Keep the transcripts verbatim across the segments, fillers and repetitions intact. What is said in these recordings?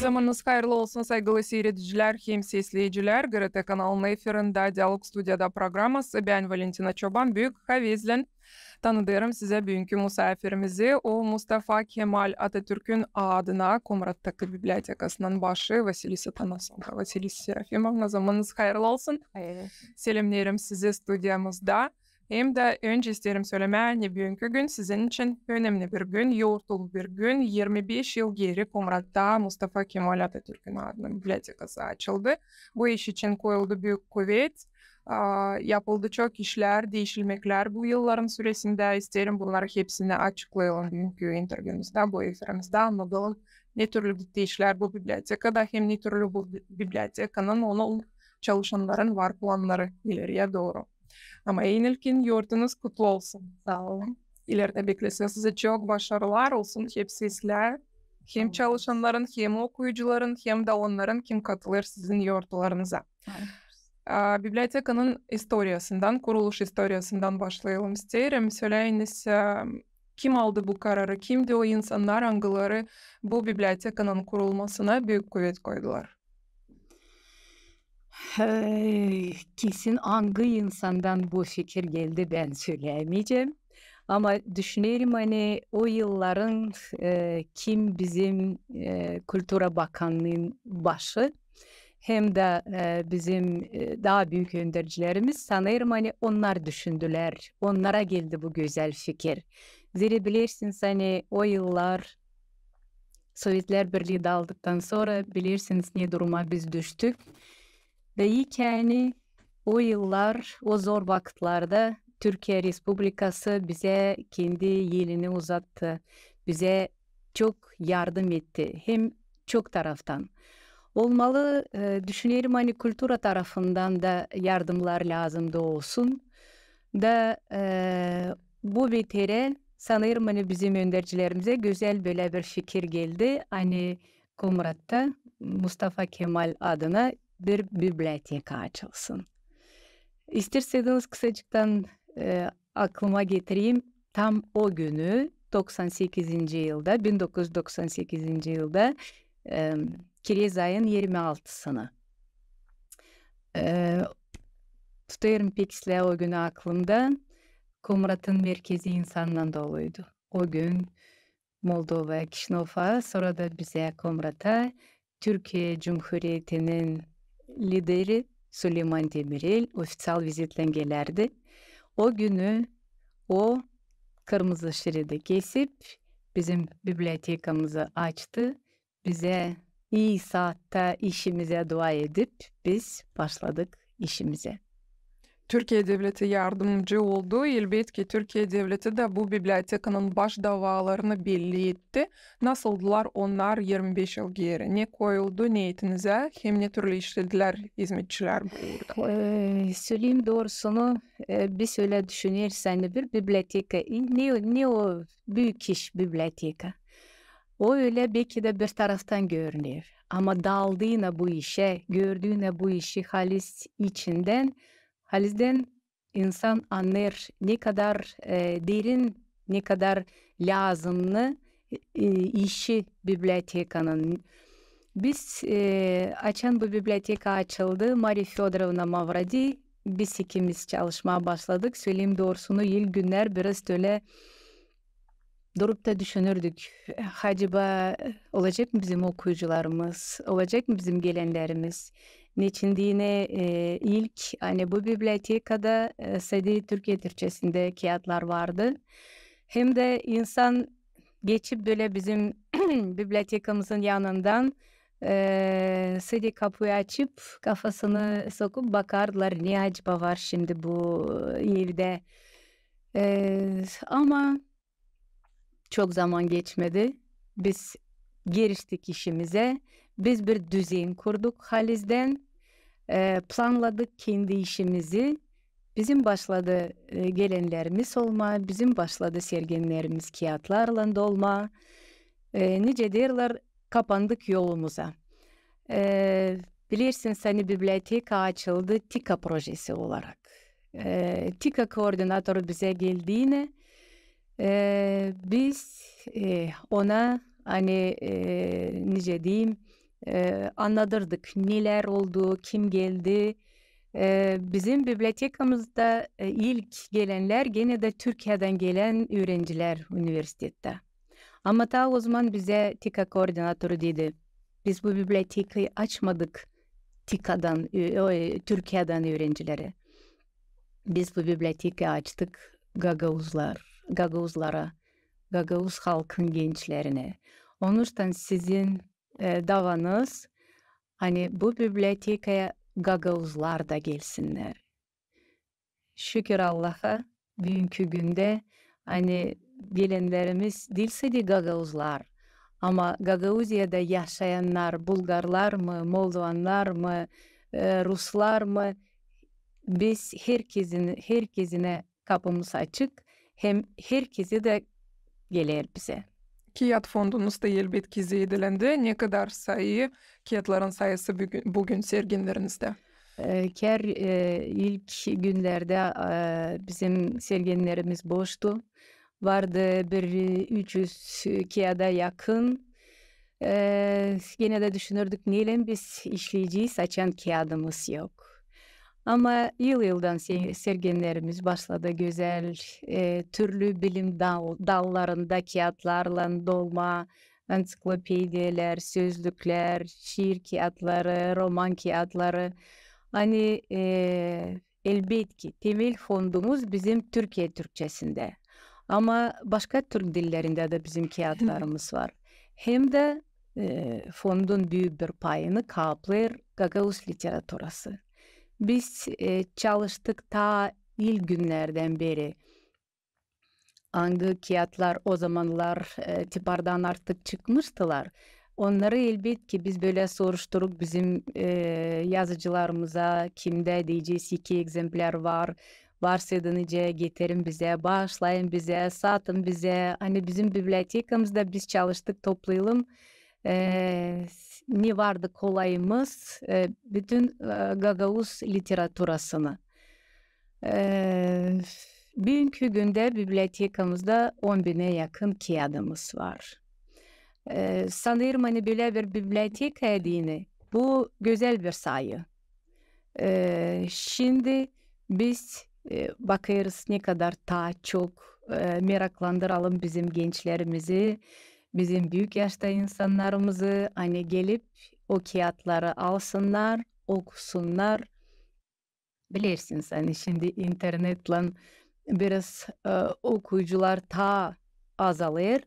Zamanınız hayırlı olsun, saygılı siiredicilär hem sesleyicilär. GRT kanalının efirindä Dialog studiyada programası. Bän Valentina Çoban. Büük havezlän tanıdêrım sizä büünkü musaafirimizi. O Mustafa Kemal Atatürkün adına Komrattaki bibliotekasının başı Vasilisa Tanasova. Vasilisa Serafimovna, zamanınız hayırlı olsun. Hayırlı olsun. Selämneerim sizi studiyamızda. Hem dä öncä isteerim sölemää, ani büünkü gün sizin için önemli bir gün, yortulu bir gün. Irmi beş yıl geeri Komratta Mustafa Kemal Atatürkün adına bibliotekası açıldı. Bu iş için koyuldu büük kuvet. A, yapıldı çok işlär, diişilmeklär bu yılların süresindä. İsteerim bunnarı hepsini açıklayalım büünkü intervümüzdä, bu efirimizdä, annadalım, ne türlü bitti işlär bu bibliotekada hem ne türlü bu bi-, bibliotekanın, onun çalışannarın var plannarı ileriyä dooru. Ama en ilkin yortunuz kutlu olsun. Saa olun. İleridä beklesin sizi çok başarılar, olsun hepsi islää. Hem çalışannarın, hem okuyucuların, hem dä onnarın, kim katılêr sizin yortularınıza. A, bibliotekanın istoriyasından, kuruluş istoriyasından başlayalım isteerim. Söläyiniz, e, kim aldı bu kararı, kimdi o insannar, angıları bu bibliotekanın kurulmasına büük kuvet koydular? E, kesin angı insandan bu fikir geldi, bän söleyämeyecäm. Ama düşünerim, ani o yılların, e, kim bizim, e, kultura bakannıın başı, hem dä, e, bizim, e, taa büük öndercilerimiz, sanêrım, ani onnar düşündülär, onnara geldi bu gözäl fikir. Zerä bilersiniz, ani o yıllar Sovetlär Birlii daaldıktan sora, bilersiniz, ne duruma biz düştük. Da ilk, ani o yıllar, o zor vakıtlarda Türkiye Respublikası bizä kendi elini uzattı. Bizä çok yardım etti. Hem çok taraftan. Olmalı, e, düşünerim, ani kultura tarafından da yardımnar lääzım da olsun. Da, e, bu veterä, sanêrım, ani bizim öndercilerimizä gözäl bölä bir fikir geldi, ani Komratta Mustafa Kemal adına bir biblioteka açılsın. İsteerseniz, kısacıktan, e, aklıma getireyim, tam o günü, doksan sekizinci yılda, bin dokuz üz doksan sekizinci yılda, e, kirez ayın irmi altısını. E, tutêrım pek islää o günü aklımda. Komratın merkezi insannan doluydu. O gün Moldova, Kişinöv, sora da bizä, Komrata, Türkiye Cumhuriyetinin lideri Süleyman Demirel ofiţial vizitlän gelärdi. O günü o kırmızı şeridi kesip, bizim bibliotekamızı açtı. Bizä ii saatta işimizä dua edip, biz başladık işimizä. Türkiye devleti yardımcı oldu. Elbetki, Türkiye devleti dä bu bibliotekanın baş davalarını belli etti. Nasıldılar onnar irmi beş yıl geeri? Ne koyuldu niyetinizä hem ne türlü işledilär izmetçilär bu uurda? E, söleyim doorusunu, e, biz ölä düşüneriz, ani bir biblioteka, e, ne, ne o büük iş biblioteka? O ölä beki dä bir taraftan görüner. Ama daldıynan bu işä, gördüynän bu işi halis içindän, halizdän insan annêêr, ne kadar, e, derin, ne kadar lääzımnı, e, işi bibliotekanın. Biz, e, açan bu biblioteka açıldı, Mariya Födorovna Mavradi, biz ikimiz çalışmaa başladık. Söleyim doorusunu, ilk günnär biraz ölä durup da düşünürdük. Acaba olacek mı bizim okuyucularımız, olacek mı bizim gelenlerimiz? Neçin deyni, e, ilk, ani bu bibliotekada, e, sade Türkiye türkçesindä kiyatlar vardı. Hem dä insan geçip bölä bizim bibliotekamızın yanından, e, sade kapuyu açıp, kafasını sokup bakardılar, ne acaba var şindi bu evdä. E, ama çok zaman geçmedi. Biz giriştik işimizä. Biz bir düzen kurduk halizdän. E, planladık kendi işimizi. Bizim başladı, e, gelenlerimiz olmaa, bizim başladı sergenlerimiz kiyatlarlan dolmaa. E, nicä deerlär, kapandık yolumuza. E, bilersiniz, ani biblioteka açıldı TİKA projesi olarak. E, TİKA koordinatoru bizä geldiynän, e, biz, e, ona, ani, e, nicä deyim, e, annadırdık, nelär oldu, kim geldi. E, bizim bibliotekamızda, e, ilk gelänlär genä dä Türkiyädän gelän üürencilär universitettä. Ama taa ozaman bizä TİKA koordinatoru dedi: "Biz bu bibliotekayı açmadık TİKAdan, ö-, ö-, Türkiyädän üürencilerä. Biz bu bibliotekayı açtık gagauzlar, gagauzlara, gagauz halkın gençlerinä. Onuştan sizin, e, davanız, ani bu bibliotekaya gagauzlar da gelsinnär." Şükür Allaha, büünkü gündä, ani gelänlerimiz diil sade gagauzlar, ama Gagauziyada yaşayannar, bulgarlar mı, moldovannar mı, e, ruslar mı, biz herkesin, herkezinä kapımız açık, hem herkezi dä geler bizä. Kiyat fondunuz da elbetki zeedelendi. Ne kadar sayı, kiyatların sayısı bügün, bügün serginlerizdä? E, kär, e, ilk günnerdä, e, bizim serginlerimiz boştu. Vardı bir üç üz kiyada yakın. E, genä dä düşünürdük, neylän biz işleyecez, açan kiyadımız yok. Ama yıl-yıldan se-, serginlerimiz başladı gözäl, e, türlü bilim dal-, dallarında kiyatlarlan dolma, anţiklopediyalar, sözlüklär, şiir kiyatları, roman kiyatları. Ani, e, elbetki, temel fondumuz bizim Türkiye türkçesindä. Ama başka türk dillerindä dä bizim kiyatlarımız var. Hem dä, e, fondun büük bir payını kaplêêr gagauz literaturası. Biz, e, çalıştık taa ilk günnerdän beri. Angı kiyatlar o zamannar, e, tipardan artık çıkmıştılar, onnarı, elbetki, biz bölä soruşturduk bizim, e, yazıcılarımıza, kimdä deyecez iki ekzemplär var, varsa da nicä, getirin bizä, baaşlayın bizä, satın bizä. Ani bizim bibliotekamızda biz çalıştık toplayalım, e, ne vardı kolayımız, e, bütün, e, gagauz literaturasını. E, büünkü gündä bibliotekamızda on binä yakın kiyadımız var. E, sanêrım, ani bölä bir bibliotekaya deyni, bu gözäl bir sayı. E, şindi biz, e, bakêrız, ne kadar taa çok, e, meraklandıralım bizim gençlerimizi, bizim büük yaşta insannarımızı, ani gelip o kiyatları alsınnar, okusunnar. Bilersiniz, ani şindi internetlän biraz, e, okuyucular taa azalêr.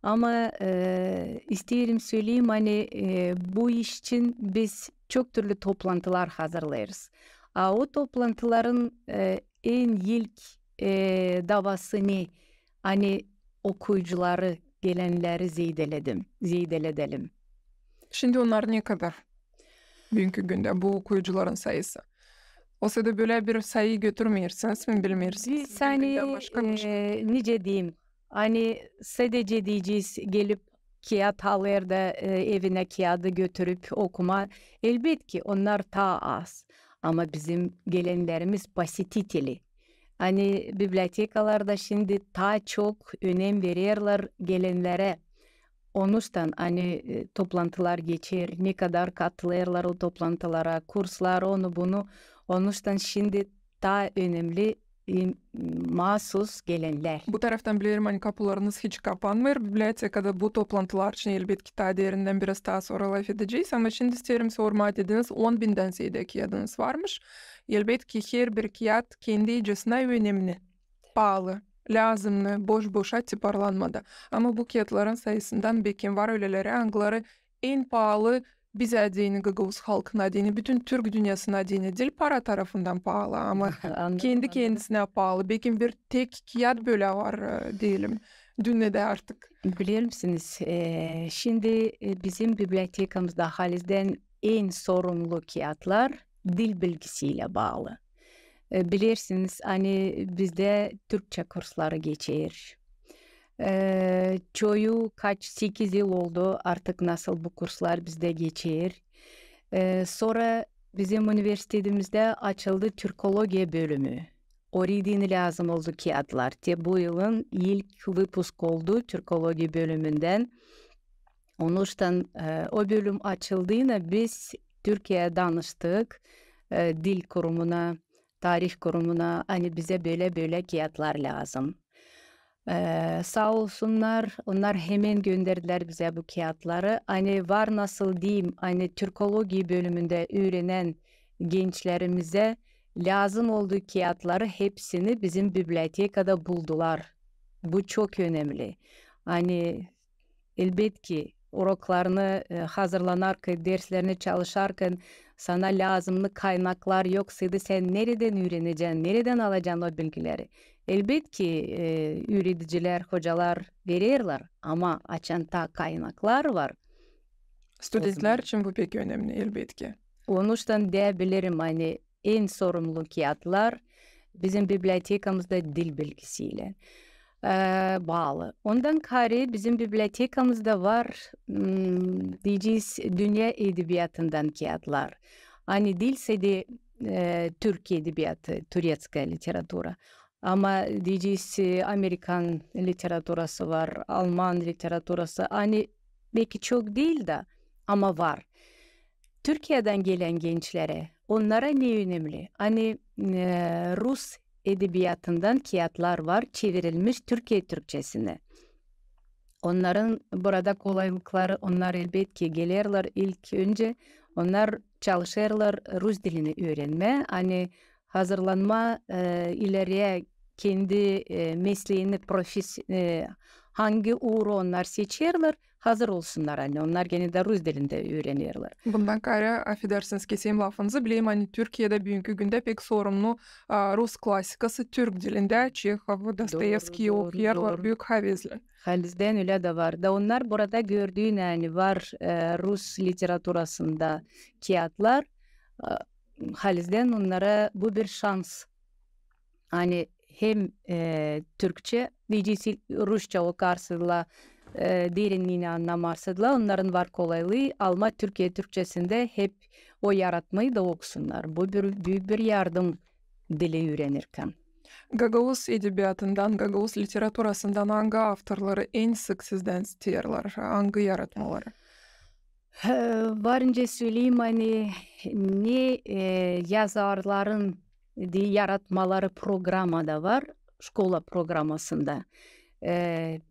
Ama, e, isteerim söleyim, ani, e, bu iş için biz çok türlü toplantılar hazırlêêrız. A o toplantıların, e, en ilk, e, davası ne? Ani okuyucuları, gelänleri zeedeledim, zeedeledelim. Şindi onnar ne kadar? Büünkü gündä bu okuyucuların sayısı. Olsa da bölä bir sayı götürmeersiniz mi, bilmeersiniz? Biz, ani, e, nicä deyim, ani sadecä deyecez gelip kiyat alêr da, e, evinä kiyadı götürüp okuma. Elbetki, onnar taa az. Ama bizim gelänlerimiz посетители. Ani bibliotekalarda şindi taa çok önem vererlär gelänlerä. Onuştan, ani, e, toplantılar geçer, ne kadar katılêrlar o toplantılara, kurslar, onu, bunu. Onuştan şindi taa önemli, e, maasuz gelänlär. Bu taraftan bilerim, ani kapularınız hiç kapanmêêr bibliotekada bu toplantılar için, elbetki, taa derindän biraz taa sora laf edecez, ama şindi isteerim sormaa, dediniz, on bindän zeedä kiyadınız varmış. Elbetki, herbir kiyat kendi icesinä önemni, paalı, lääzımnı, boş-boşa tiparlanmadı. Ama bu kiyatların sayısından bekim var öleleri, angıları en paalı bizä deyni, gagauz halkına deyni, bütün türk dünnäsına deyni, diil para tarafından paalı, ama kendi-kendisinä paalı. Bekim bir tek kiyat bölä var, e, deyelim, dünnedä artık. Bilersiniz, e, şindi, e, bizim bibliotekamızda halizdän en sorumlu kiyatlar dil bilgisiylä baalı. E, bilersiniz, ani bizdä türkçä kursları geçer. E, çoyu kaç, sekiz yıl oldu artık, nasıl bu kurslar bizdä geçer. E, sora bizim universitetimizdä açıldı türkologiya bölümü. Oraya deyni lääzım oldu kiyatlar. Te bu yılın ilk выпуск oldu türkologiya bölümündän. Onuştan, e, o bölüm açıldıyına biz Türkiyeyä danıştık, e, dil kurumuna, tarih kurumuna, ani bizä bölä-bölä kiyatlar lääzım. E, saa olsunnar, onnar hemen gönderdilär bizä bu kiyatları. Ani var nasıl deyim, ani türkologiya bölümündä üürenän gençlerimizä lääzım oldu kiyatları hepsini bizim bibliotekada buldular. Bu çok önemli. Ani elbetki, uroklarını, e, hazırlanarkan, derslerini çalışarkan sana lääzımnı kaynaklar yoksaydı, sän neredän üürenecän, neredän alacan o bilgileri? Elbetki, e, üüredicilär, hocalar vererlär, ama açan taa kaynaklar var, Studentlär için bu pek önemli, elbetki. Onuştan deyebilirim, ani en sorumlu kiyatlar bizim bibliotekamızda dil bilgisiylän, e, baalı. Ondan kaarä bizim bibliotekamızda var, m, deyecez, dünnä edebiyatından kiyatlar. Ani diil sade, e, türk edebiyatı, turetskaya literatura. Ama deyecez, e, amerikan literaturası var, alman literaturası. Ani beki çok diil dä, ama var. Türkiyedän gelän gençlerä, onnara ne önemli? Ani, e, rus edebiyatından kiyatlar var, çevirilmiş Türkiye türkçesinä. Onnarın burada kolaylıkları, onnar elbetki gelerlär ilk öncä, onnar çalışêrlar rus dilini üürenmää, ani hazırlanmaa, e, ileriyä kendi, e, mesleeni, profes-, e, angı uuru onnar seçerlär, hazır olsunnar, ani onnar genä dä rus dilindä üürenerlär. Bundan kaarä, afedersiniz, keseyim lafınızı, bileyim, ani Türkiyedä büünkü gündä pek sorumlu, a, rus klasikası türk dilindä, Çehov, Dostoevskiy okuyêrlar büük havezlän. Halizdän ölä dä var. Da onnar burada gördüünä, ani var, e, rus literaturasında kiyatlar, e, halizdän onnara bu bir şans. Ani hem, e, türkçä, deyecez, rusça okarsaydılar, e, derinniinä annamarsadılar, onnarın var kolaylıı almaa Türkiye türkçesindä hep o yaratmayı da okusunnar. Bu bir, büük bir yardım dili üürenirkän. Gagauz edebiyatından, gagauz literaturasından angı avtorları en sık sizdän isteerlär, angı yaratmaları? E, var nicä söleyim, ani ne, e, yazarların di-, yaratmaları programada var, şkola programasında. E,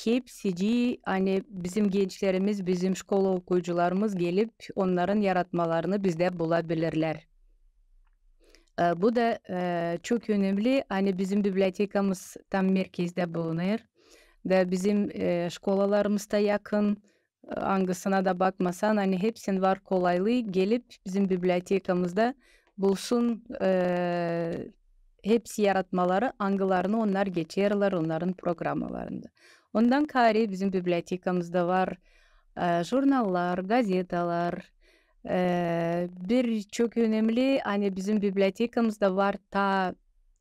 hepsicii, ani bizim gençlerimiz, bizim şkola okuyucularımız gelip, onnarın yaratmalarını bizdä bulabilirlär. E, bu da, e, çok önemli, ani bizim bibliotekamız tam merkezdä bulunêr. Da bizim, e, şkolalarımız da yakın, angısına da bakmasan, ani hepsinin var kolaylıı gelip bizim bibliotekamızda bulsun, e, hepsi yaratmaları, angılarını onnar geçerlär onnarın programalarında. Ondan kaarä bizim bibliotekamızda var, e, jurnallar, gazetalar. E, bir çok önemli, ani bizim bibliotekamızda var taa,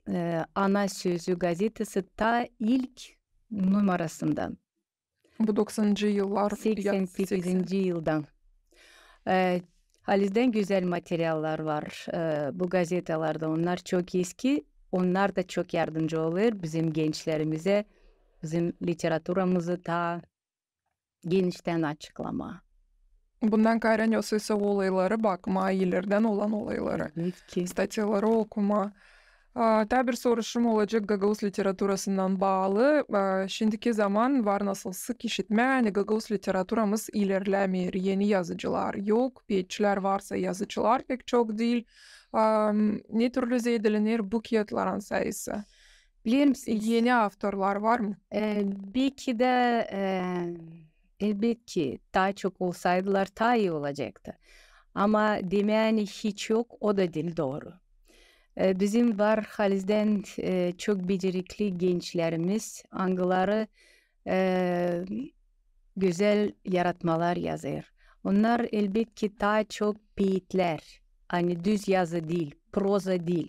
e, Ana Sözü gazetası taa ilk numarasından. Bu doksanıncı yıllar. Seksän sekizinci yıldan. E, halizdän gözäl materiallar var, e, bu gazetalarda. Onnar çok eski, onnar da çok yardımcı olêr bizim gençlerimizä, bizim literaturamızı taa geniştän açıklamaa. Bundan kaarä, ösüsä olayları bakmaa, ileridän olan olayları, statyaları okumaa. A, taa bir soruşum olacek gagauz literaturasından baalı. A, şindiki zaman var nasıl sık işitmää, ani gagauz literaturamız ilerlämeer, eni yazıcılar yok, peetçilär varsa, yazıcılar pek çok diil. A, ne türlü zeedelener bu kiyatların sayısı? Biler misiniz? Eni avtorlar var mı? E, beki dä, e, elbetki, taa çok olsaydılar, taa ii olacaktı. Ama demää, ani hiç yok, o da diil dooru. E, bizim var halizdän, e, çok becerikli gençlerimiz, angıları, e, gözäl yaratmalar yazêr. Onnar, elbetki, taa çok peetlär, ani düz yazı diil, proza diil.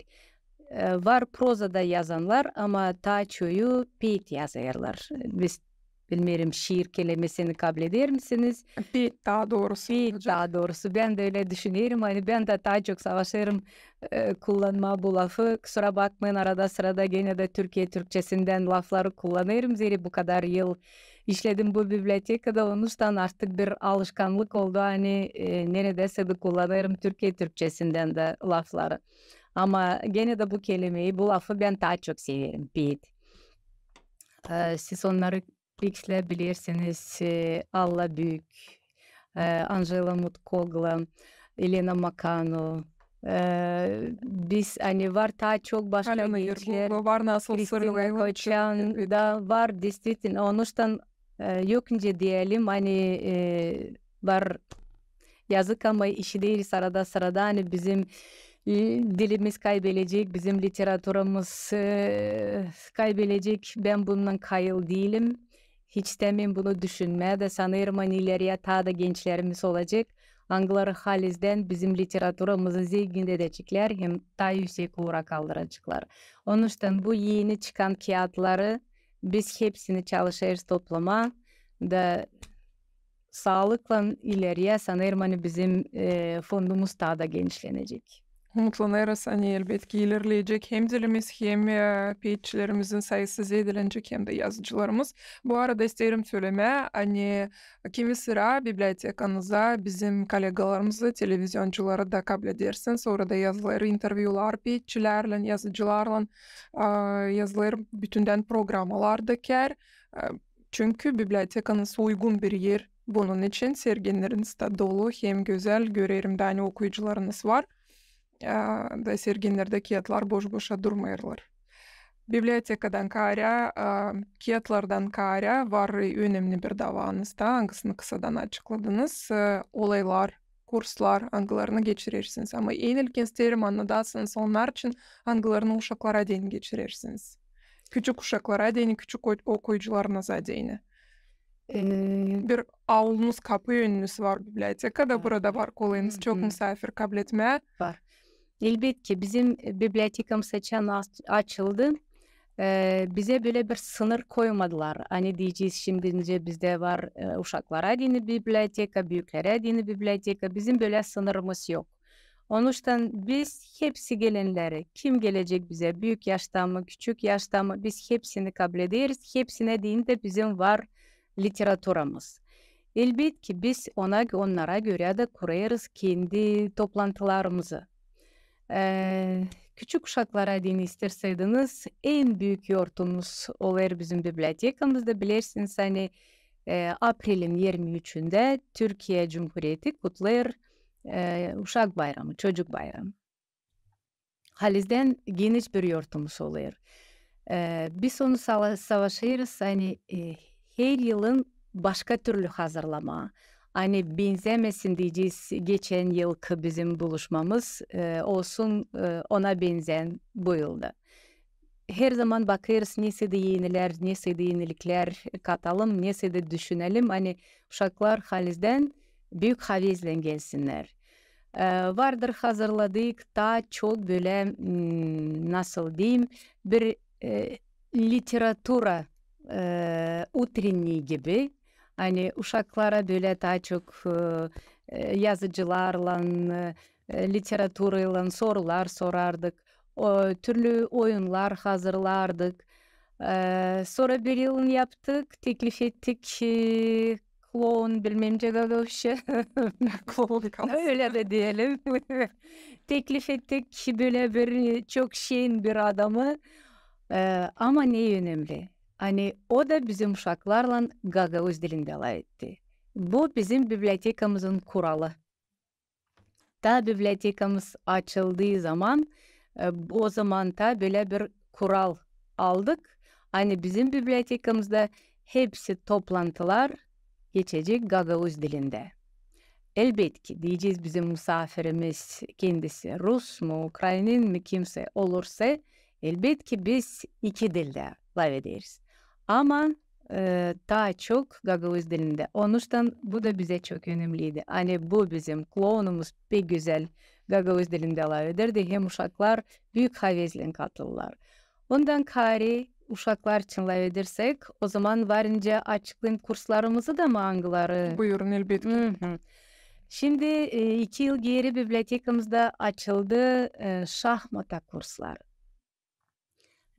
E, var prozada yazannar, ama taa çoyu peet yazêrlar. Biz, bilmeerim, şiir kelimesini kableder misiniz? Peet taa doorusu. Peet taa doorusu. Bän dä ölä düşünerim. Ani bän dä taa çok savaşêrım, e, kullanmaa bu lafı. Kusura bakmayın, arada-sırada genä dä Türkiye türkçesindän lafları kullanêrım. Zerä bu kadar yıl işledim bu bibliotekada, onuştan artık bir alışkanlık oldu, ani, e, neredäsä dä kullanêrım Türkiye türkçesindän dä lafları. Ama genä dä bu kelimeyi, bu lafı bän taa çok severim, peet. E, siz onnarı pek islää bilersiniz, e, Alla Büük, e, Anžela Mutkogla, Elena Makano, e, biz, ani var taa çok başka gençlär, Kristina Koçan da var, действительно. Onuştan, e, yok nicä deyelim, ani, e, var yazık, ama işideriz arada-sırada, ani bizim, e, dilimiz kaybelecek, bizim literaturamız, e, kaybelecek. Bän bundan kayıl diilim. Hiç istämeerim bunu düşünmää dä. Sanêrım, ani ileriyä taa da gençlerimiz olacek, angıları halizdän bizim literaturamızı zenginledecekler hem taa üüsek uura kaldıraceklar. Onuştan bu eni çıkan kiyatları biz hepsini çalışêrız toplamaa da saalıklan ileriyä, sanêrım, ani bizim, e, fondumuz taa da genişlenecek. Umutlanêrız, ani elbetki ilerleyecek hem dilimiz, hem, e, peetçilerimizin sayısı zeedelenecek, hem dä yazıcılarımız. Bu arada isteerim sölemää, ani kimi sıra bibliotekanıza bizim kollegalarımızı, televizioncuları da kabledersiniz. Orada yazılêr intervyular peetçilärlän, yazıcılarlan, a, yazılêr bütündän programalar da kär. E, çünkü bibliotekanız uygun bir er bunun için, sergileriniz dä dolu hem gözäl, görerim dä, ani okuyucularınız var. E, da sergilerdä kiyatlar boş-boşa durmêêrlar. Bibliotekadan kaarä, e, kiyatlardan kaarä var önemli bir davanız da, angısını kısadan açıkladınız, e, olaylar, kurslar, angılarını geçirersiniz. Ama en ilkin isteerim annadasınız onnar için, angılarını uşaklara deyni geçirersiniz. Küçük uşaklara deyni, küçük o-, okuyucularınıza deyni. E, bir aulunuz, kapı önünüz var bibliotekada, burada var kolayınız çok musaafir kabletmää. Var. Elbetki, bizim, e, bibliotekamız açan aç-, açıldı, e, bizä bölä bir sınır koymadılar. Ani deyecez, şindi nicä bizdä var, e, uşaklara deyni biblioteka, büüklerä deyni biblioteka, bizim bölä sınırımız yok. Onuştan biz hepsi gelenleri, kim gelecek bizä, büük yaşta mı, küçük yaşta mı, biz hepsini kablederiz, hepsinä deyni dä bizim var literaturamız. Elbetki, biz ona, onnara görä dä kurêrız kendi toplantılarımızı. E, küçük uşaklara deyni isteersäydiniz, en büük yortumumuz olêr bizim bibliotekamızda, bilersiniz, ani, e, aprelin irmi üçündä Türkiye Cumhuriyeti kutlêêr, e, uşak bayramı, çocuk bayramı. Halizdän geniş bir yortumumuz olêr. E, biz onu sala-, savaşêrız, ani, e, her yılın başka türlü hazırlamaa. Ani benzämesin deyecez geçän yılkı bizim buluşmamız, e, olsun, e, ona benzän bu yılda. Her zaman bakêrız, nesä dä enilär, nesä dä eniliklär katalım, nesä dä düşünelim, ani uşaklar halizdän büük havezlän gelsinnär. E, vardır hazırladık taa çok bölä, m, nasıl deyim, bir, e, literatura, e, утренний gibi. Ani uşaklara bölä taa çok, e, e, yazıcılarlan, e, e, literaturaylan sorular sorardık. O, türlü oyunlar hazırlardık. E, sora bir yılın yaptık, teklif ettik, e, kloun, bilmäm nicä gagauzça. Kloun kalsın. Ölä dä deyelim. Teklif ettik bölä bir, e, çok şen bir adamı. E, ama ne önemli? Ani o da bizim uşaklarlan gagauz dilindä lafetti. Bu bizim bibliotekamızın kuralı. Taa bibliotekamız açıldıı zaman, e, o zaman taa bölä bir kural aldık. Ani bizim bibliotekamızda hepsi toplantılar geçecek gagauz dilindä. Elbetki, deyecez, bizim musaafirimiz kendisi rus mu, ukrainin mi, kimsä olursa, elbetki, biz iki dildä lafederiz. Ama, e, taa çok gagauz dilindä. Onuştan bu da bizä çok önemliydi. Ani bu bizim klounumuz pek gözäl gagauz dilindä lafederdi, hem uşaklar büük havezlän katıldılar. Ondan kaarä uşaklar için lafedersäk, o zaman var nicä açıklayım kurslarımızı da mı, angıları? Buyurun, elbetki. Şindi, e, iki yıl geeri bibliotekamızda açıldı, e, şahmata kursları.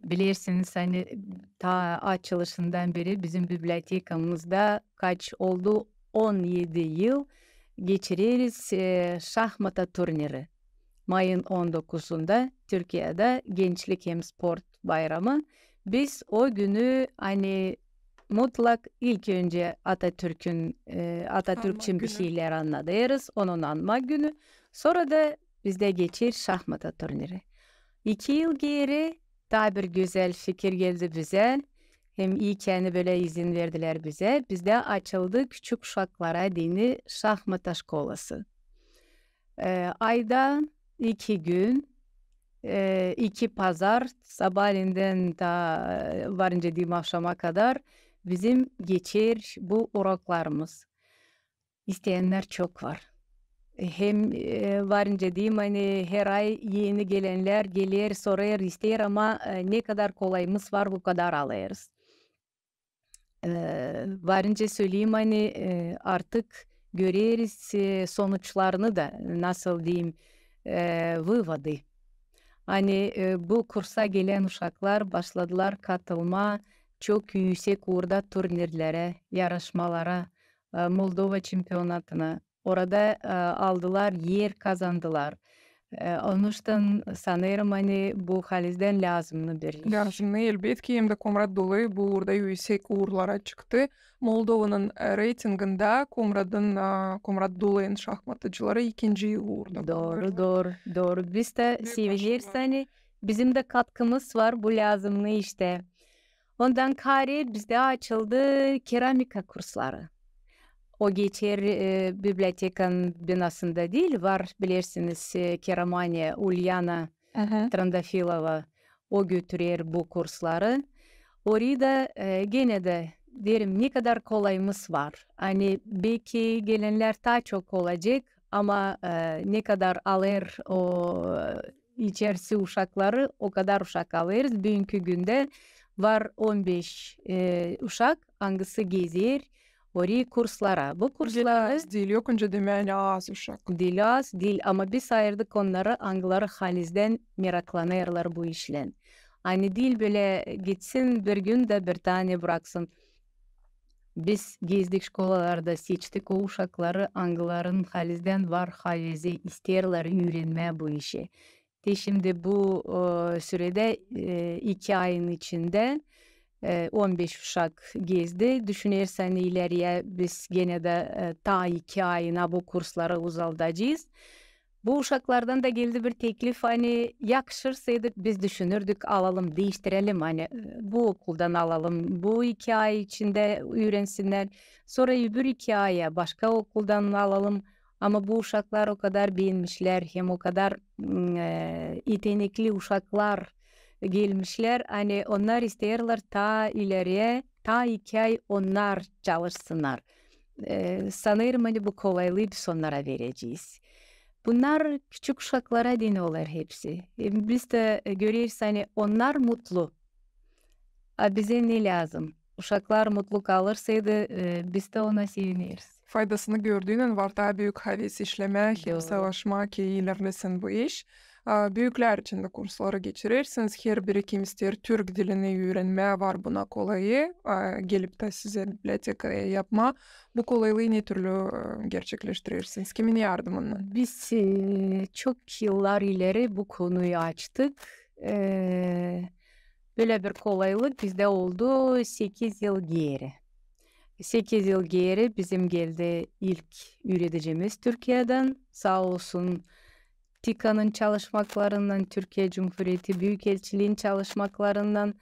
Bilersiniz, ani taa açılışından beri bizim bibliotekamızda kaç oldu, on edi yıl geçireriz e, şahmata turniri. Mayın on dokuzunda Türkiyada Gençlik hem Sport Bayramı. Biz o günü, ani, mutlak ilk önce Atatürk'ün, e, Atatürk için bir şeyler annadêrız, onun anma günü. Sora da bizdä geçer şahmata turniri. İki yıl geeri taa bir gözäl fikir geldi bizä. Hem ii ki ani bölä izin verdilär bizä. Bizdä açıldı küçük uşaklara deyni şahmata şkolası. E, ayda iki gün, e, iki pazar, sabaaleendän taa, e, varınca deyim avşama kadar bizim geçer bu uroklarımız. İsteyännär çok var. Hem, e, varınca deyim, ani her ay eni gelänlär geler, sorêr, isteer, ama, e, ne kadar kolaymız var, bu kadar alêrız. E, varınca söleyim, ani, e, artık göreriz, e, sonuçlarını da, nasıl deyim, e, vıvodı. Ani, e, bu kursa gelän uşaklar başladılar katılmaa çok üüsek uurda turnirlerä, yarışmalara, e, Moldova çempionatına. Orada, e, aldılar, er kazandılar. E, onuştan sanêrım, ani bu halizdän lääzımnı bir iş. Lääzımnı, elbetki, hem dä Komrat Dolay bu uurda üüsek uurlara çıktı. Moldovanın, e, reytingindä Komratın, e, Komrat Dolayın şahmatacıları ikinci uurda. Dooru, dooru, dooru. Biz dä sevineriz, ani bizim dä katkımız var bu lääzımnı iştä. Ondan kaarä bizdä açıldı keramika kursları. O geçer, e, bibliotekanın binasında diil, var, bilersiniz, e, keramaniya Ulyana Trandafilova, o götürer bu kursları. Orayı da, e, genä dä deerim, ne kadar kolaymız var. Ani beki gelännär taa çok olacek, ama, e, ne kadar alêr o, e, içerisi uşakları, o kadar uşak alêrız. Büünkü gündä var on beş, e, uşak, angısı gezer orayı kurslara. Bu kursları... Diil, yok, öncä demää, ani az uşak. Diil az, diil, ama biz ayırdık onnarı, angıları halizdän meraklanêrlar bu işlän. Ani diil bölä gitsin bir gün dä bir tanä braksın. Biz gezdik şkolalarda, seçtik o uşakları, angıların halizdän var havezi, isteerlär üürenmää bu işi. Te şindi bu, e, süredä, e, iki ayın içindä, e, on beş uşak gezdi. Düşünersän, ileriyä biz genä dä, e, taa iki ayına bu kursları uzaldacez. Bu uşaklardan da geldi bir teklif, ani yakışırsaydı, biz düşünürdük, alalım, diiştirelim, ani, e, bu okuldan alalım, bu iki ay içindä üürensinnär, sora öbür iki aya başka okuldan alalım. Ama bu uşaklar o kadar beenmişlär, hem o kadar, m, e, etenekli uşaklar gelmişlär, ani onnar isteerlär taa ileriyä, taa iki ay onnar çalışsınnar. E, sanêrım, ani bu kolaylıı biz onnara verecez. Bunnar küçük uşaklara deyni olêr hepsi. E, biz dä, e, göreriz, ani onnar mutlu. A bizä ne lääzım? Uşaklar mutlu kalırsaydı, e, biz dä ona sevineriz. Faydasını gördüynän var taa büük haves işlemää hem savaşmaa, ki ilerlesin bu iş. A, büüklär için dä kursları geçirersiniz. Herbiri, kim isteer türk dilini üürenmää, var buna kolayı. A, gelip tä sizä bibliotekaya yapmaa. Bu kolaylıı ne türlü, e, gerçekleştirersiniz? Kimin yardımınnan? Biz, e, çok yıllar ileri bu konuyu açtık. E, bölä bir kolaylık bizdä oldu sekiz yıl geeri. Sekiz yıl geeri bizim geldi ilk üüredicimiz Türkiyädän. Saa olsun, TİKAnın çalışmaklarından, Türkiye Cumhuriyeti Büyükelçiliğin çalışmaklarından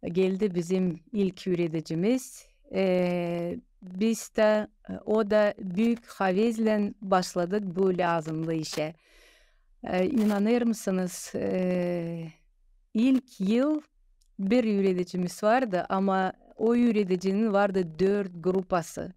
geldi bizim ilk üüredicimiz. E, biz dä, e, o da büük havezlän başladık bu lääzımlı işä. E, inanêr mısınız, e, ilk yıl bir üüredicimiz vardı, ama o üüredicinin vardı dört grupası.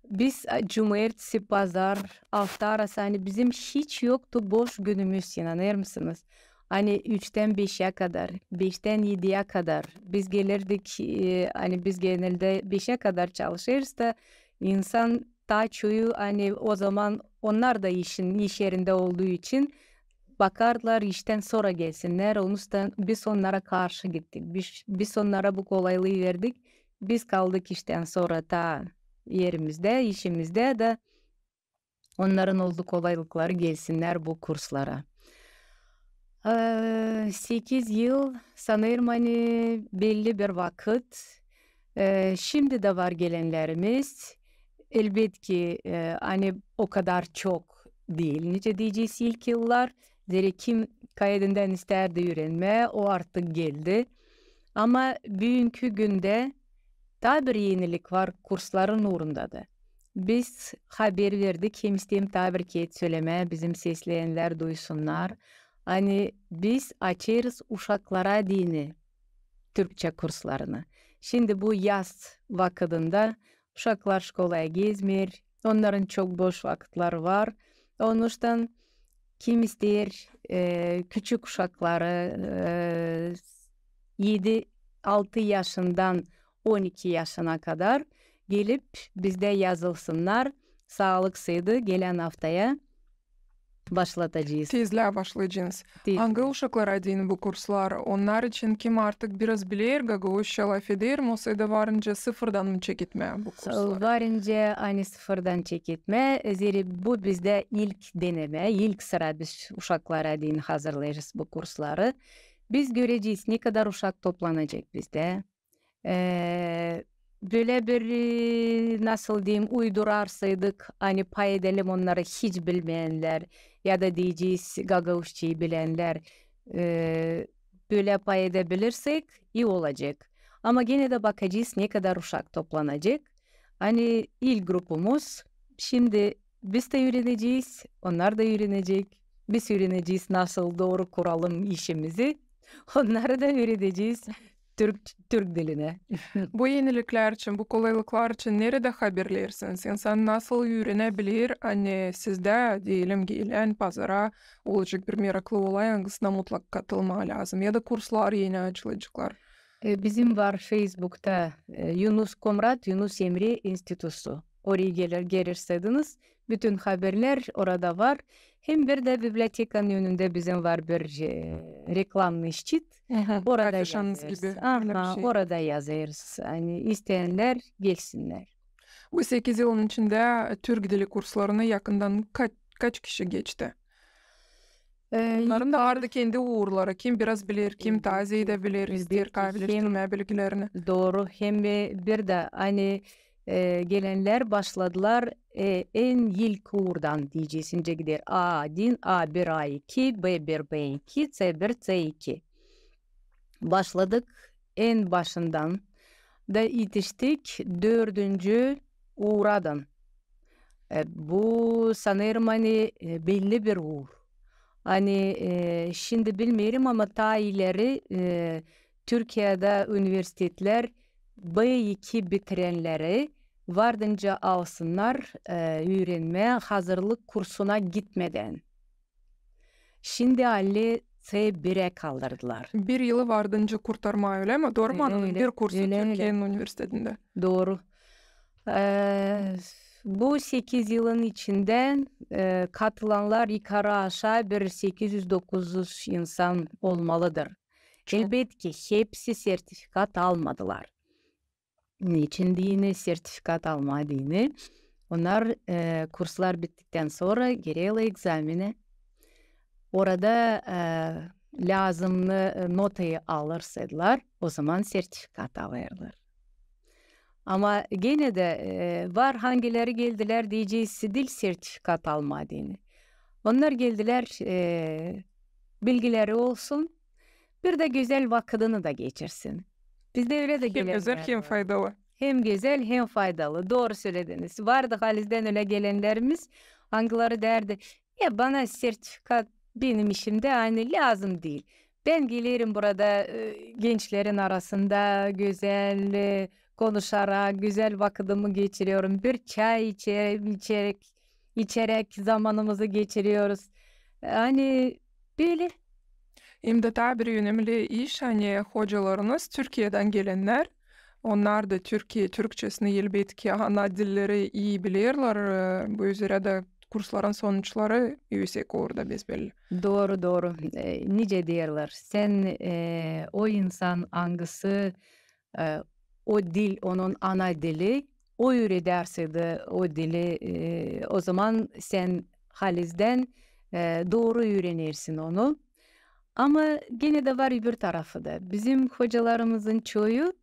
Biz, e, cumaertesi, pazar, afta arası, ani bizim hiç yoktu boş günümüz, inanêr mısınız? Ani üçtän beşä kadar, beştän ediyä kadar biz gelirdik, e, ani biz geneldä beşä kadar çalışêrız da, insan taa çoyu, ani o zaman onnar da işin, iş erindä olduu için bakardılar iştän sora gelsinnär. Onuştan biz onnara karşı gittik. Biz, biz onnara bu kolaylıı verdik. Biz kaldık iştän sora taa erimizdä, işimizdä da onnarın oldu kolaylıkları, gelsinnär bu kurslara. Ee, sekiz yıl, sanêrım, ani belli bir vakıt. Ee, şindi dä var gelennerimiz. Elbetki, e, ani o kadar çok diil, nicä deyecez, ilk yıllar. Zerä kim kaydından istärdi üürenmää, o artık geldi. Ama büünkü gündä taa bir enilik var kursların uurunda da. Biz haber verdik, hem isteerim taa bir kerä sölemää, bizim sesleyennär duysunnar, ani biz açêrız uşaklara deyni türkçä kurslarını. Şindi bu yaz vakıdında uşaklar şkolaya gezmeer, onnarın çok boş vakıtları var. Onuştan kim isteer, e, küçük uşakları, e, edi, altı yaşından on iki yaşına kadar gelip bizdä yazılsınnar. Saalık sıydı, gelän aftaya başlatacez. Tezlää başlayacenız. Tezlää. Angı uşaklara deyni bu kurslar? Onnar için, kim artık biraz biler gagauzça lafeder, olsa da var nicä sıfırdan mı çeketmää bu kursları? Var nicä, ani sıfırdan çeketmää, zerä bu bizdä ilk denemä, ilk sıra biz uşaklara deyni hazırlêêrız bu kursları. Biz görecez, ne kadar uşak toplanacek bizdä. Ee, bölä bir, e, nasıl deyim, uydurar saydık, ani pay edelim onnarı hiç bilmeyennär ya da deyecez gagauzçayı bilennär, e, bölä pay edebilirsek, ii olacek. Ama genä dä bakacez, ne kadar uşak toplanacek. Ani ilk grupumuz, şindi biz dä üürenecez, onnar da üürenecek. Biz üürenecez, nasıl dooru kuralım işimizi. Onnarı da üürenecez türk, türk dilinä. Bu eniliklär için, bu kolaylıklar için neredä haberleersiniz? İnsan nasıl üürenebiler, ani sizdä, deyelim, gelän pazara olacek bir meraklı olay, angısına mutlak katılmaa lääzım, ya da kurslar eni açılaceklar? E, bizim var Feysbukta, e, Yunus Komrat, Yunus Emre İnstitutu. Orayı geler, gelersäydiniz, bütün haberlär orada var. Hem bir dä bibliotekanın önündä bizim var bir, e, reklamnıy ştit. Aha, orada afişanız yazêrız gibi, aha, öyle bir şey. Orada yazêrız. Ani isteyennär gelsinnär. Bu sekiz yılın içindä türk dili kurslarını yakından ka-, kaç kişi geçti? E, onnarın da vardı kendi uurları. Kim biraz biler, kim taa zeyadä biler, isteer kavileştirmää bilgilerini. Dooru. Hem bir dä, ani, e, gelennär başladılar, e, en ilk uurdan deyecez, nicä gider A bir, A bir, A iki, B bir, B iki, C bir, C iki. Başladık en başından da etiştik dördüncü uuradan. E, bu, sanêrım, ani, e, belli bir uur. Ani, e, şindi bilmeerim, ama taa ileri, e, Türkiyedä universitetlär B iki bitirenneri vardınca alsınnar, e, üürenmää hazırlık kursuna gitmedän. Şindi hali C birä kaldırdılar. Bir yılı vardınca kurtarmaa, ölä mi? Dooru mu annadım? Ölä, bir kursu Türkiyenin universitetindä. Dooru. E, bu sekiz yılın içindä, e, katılannar yukarı-aşaa bir sekiz üz, dokuz üz insan olmalıdır. Elbetki, hepsi sertifikat almadılar. Neçin deyni, sertifikat almaa deyni? Onnar, e, kurslar bittiktän sora girerlär egzaminä. Orada, e, lääzımnı, e, notayı alırsaydılar, ozaman sertifikat alêrlar. Ama genä dä, e, var hangileri geldilär, deyecez, diil sertifikat almaa deyni. Onnar geldilär, e, bilgileri olsun, bir dä gözäl vakıdını da geçirsin. Bizdä ölä dä gelennär var. Hem gözäl, hem faydalı. Hem gözäl, hem faydalı. Dooru sölediniz. Vardı halizdän ölä gelennerimiz, angıları deerdi, e, bana sertifikat benim işimdä, ani, lääzım diil. Bän gelerim burada, e, gençlerin arasında gözäl, e, konuşarak, gözäl vakıdımı geçireriim. Bir çay içe-, içeräk, içeräk zamanımızı geçireriz. Ani, bölä. Hem dä taa bir önemli iş, ani hocalarınız Türkiyedän gelennär. Onnar da Türkiye türkçesini, elbetki, ana dilleri ii bilerlär. E, bu üzerä dä kursların sonuçları üüsek olêr da, besbelli. Dooru, dooru. E, nicä deerlär, sän, e, o insan, angısı, e, o dil, onun ana dili, o üüredärsä dä o dili, e, ozaman sän halizdän, e, dooru üürenersin onu. Ama genä dä var öbür tarafı da. Bizim hocalarımızın çoyu,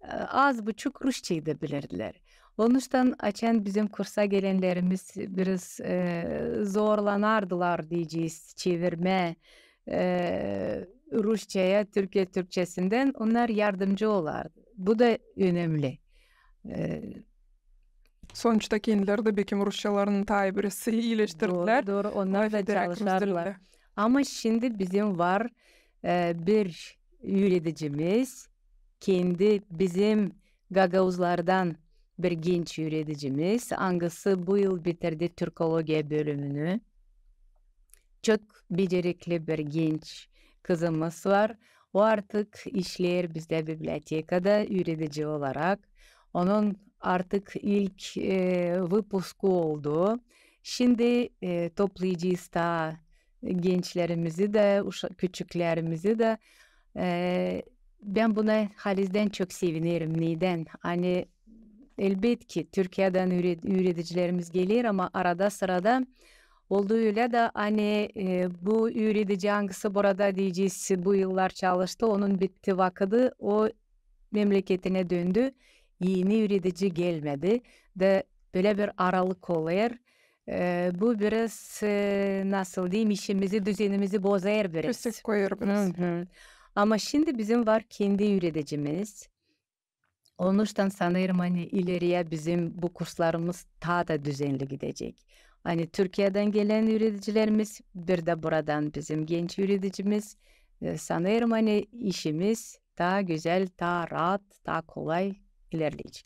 e, az buçuk rusçayı da bilirdilär. Onuştan açan bizim kursa gelenlerimiz biraz, e, zorlanardılar, deyecez, çevirmää, e, rusçaya türkçä, türkçesindän, onnar yardımcı olardı. Bu da önemli. E, Sonuçta kendileri dä bekim rusçalarını taa biraz iileştirdilär. Dooru, dooru. Onnar da lafederäk rus çalışardılar dilindä. Ama şindi bizim var, e, bir üüredicimiz, kendi bizim gagauzlardan bir genç üüredicimiz, angısı bu yıl bitirdi türkologiya bölümünü. Çok becerikli bir genç kızımız var. O artık işleer bizdä bibliotekada üüredici olarak. Onun artık ilk, e, выпуску oldu. Şindi, e, toplayacez taa gençlerimizi dä, uşa-, küçüklärimizi dä. E, bän buna halizdän çok sevinerim. Neydän? Ani, elbetki, Türkiyädän üüre-, üüredicilerimiz geler, ama arada-sırada oldu ölä dä, ani, e, bu üüredici, angısı burada, deyecez, bu yıllar çalıştı, onun bitti vakıdı, o memleketinä döndü, eni üüredici gelmedi. Da bölä bir aralık olêr. E, bu biraz, e, nasıl deyim, işimizi, düzenimizi bozêr biraz. Köstek koyêr biraz. Hı hı. Ama şindi bizim var kendi üüredicimiz. Onuştan sanêrım, ani ileriyä bizim bu kurslarımız taa da düzenli gidecek. Ani Türkiyädän gelän üüredicilerimiz, bir dä buradan bizim genç üüredicimiz, e, sanêrım, ani işimiz taa gözäl, taa raat, taa kolay ilerleyecek.